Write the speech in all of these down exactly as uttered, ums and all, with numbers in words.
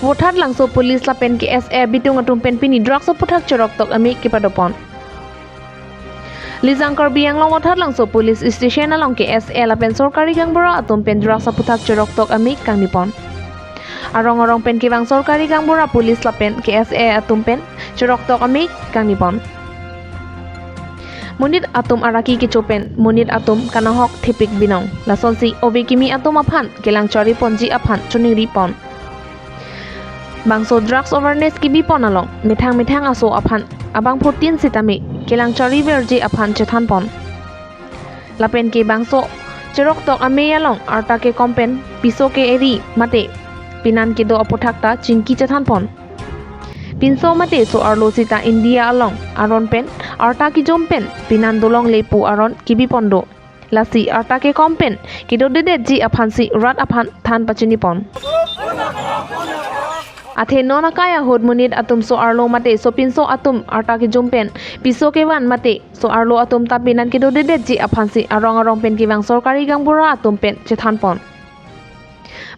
Vothatlangso Police lapen K S A abitung atum pen pini drugs aputhak cheroktok amei kepadopon. Lijang Karbi Anglong Vothatlangso Police Station along K S A lapen sorkari gaonbura atum pen drugs aputhak cheroktok amei kangnipon. Arong arong pen kevang sorkari gaonbura, police lapen K S A atum pen cheroktok amei kangnipon. Monit atum araki kecho pen monit atum kanahok thepik binong. Lasonsi ove kimi atum aphan kelang chariponji aphan choningripon. Bangso drugs awareness kebipon along methang methang aso aphan abangphutin sitame kelang chariverji aphan chethanpon. Lapen ke bangso cheroktok amei along arta kekom pen piso ke-eri mate pinan kedo aputhak ta chingki chethanpon. Pinso mate so-arlo sita India along aron pen arta kejum pen pinan dolongle pu aron kebipon do. Lasi arta kekom pen kedodedetji aphansi rat aphan than pachinipon. Athe non akai ahut monit atum so-arlo mate sopinso atum arta kejum pen piso kevan mate so-arlo atum ta pinan kedodedetji aphansi arong arong pen kevang sorkari gaonbura atum pen chethanpon.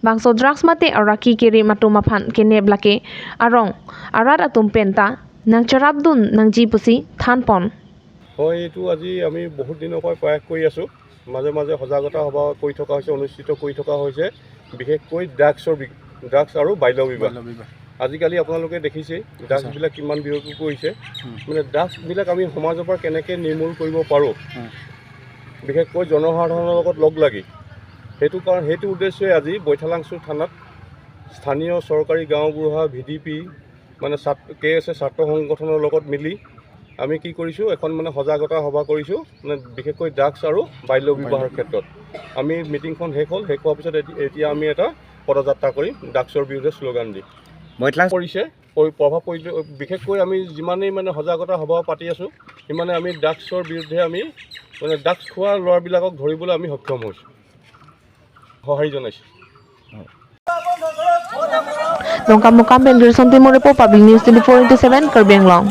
Bangso drugs mate araki kerim atum aphan kenep lake arong arat atum pen ta nangcherapdun nangji pusi thanpon. হয়, এইটো আজি আমি বহুত দিনৰ পৰা প্ৰয়াস কৰি আছোঁ। মাজে মাজে সজাগতা সভা কৰি থকা হৈছে, অনুষ্ঠিত কৰি থকা হৈছে, বিশেষকৈ ড্ৰাগছৰ বি- ড্ৰাগছ আৰু বাল্য বিবাহ। বাল্য বিবাহ। আজিকালি আপোনালোকে দেখিছেই ড্ৰাগছবিলাক কিমান বিয়পি পৰিছে। হুম। মানে ড্ৰাগছবিলাক আমি সমাজৰ পৰা কেনেকৈ নিৰ্মূল কৰিব পাৰোঁ, হুম। বিশেষকৈ জনসাধাৰণৰ লগত লগ লাগি, সেইটো কাৰণ সেইটো উদ্দেশ্যে আজি বৈঠালাংচু থানাত স্থানীয় চৰকাৰী গাঁওবুঢ়া, ভি ডি পি, মানে ছাত- কে এছ এ ছাত্ৰ সংগঠনৰ লগত মিলি আমি কি কৰিছোঁ, এখন মানে সজাগতা সভা কৰিছোঁ, মানে বিশেষকৈ ড্ৰাগছ আৰু বাল্য বিবাহৰ ক্ষেত্ৰত। আমি মিটিংখন শেষ হ'ল, শেষ হোৱাৰ পিছত এতি- এতিয়া আমি এটা পদযাত্ৰা কৰিম ড্ৰাগছৰ বিৰুদ্ধে শ্লোগান দি। বৈঠালাংচু পৰিছে, পৰি- প্ৰভাৱ পৰিছে। বিশেষকৈ আমি যিমানেই মানে সজাগতা সভা পাতি আছোঁ, সিমানে আমি ড্ৰাগছৰ বিৰুদ্ধে আমি মানে ড্ৰাগছ খোৱা ল'ৰাবিলাকক ধৰিবলৈ আমি সক্ষম হৈছোঁ, সঁহাৰি জনাইছোঁ। Dongkamukam pen Gerson Timur report, Public News twenty-four into seven, Karbi Anglong.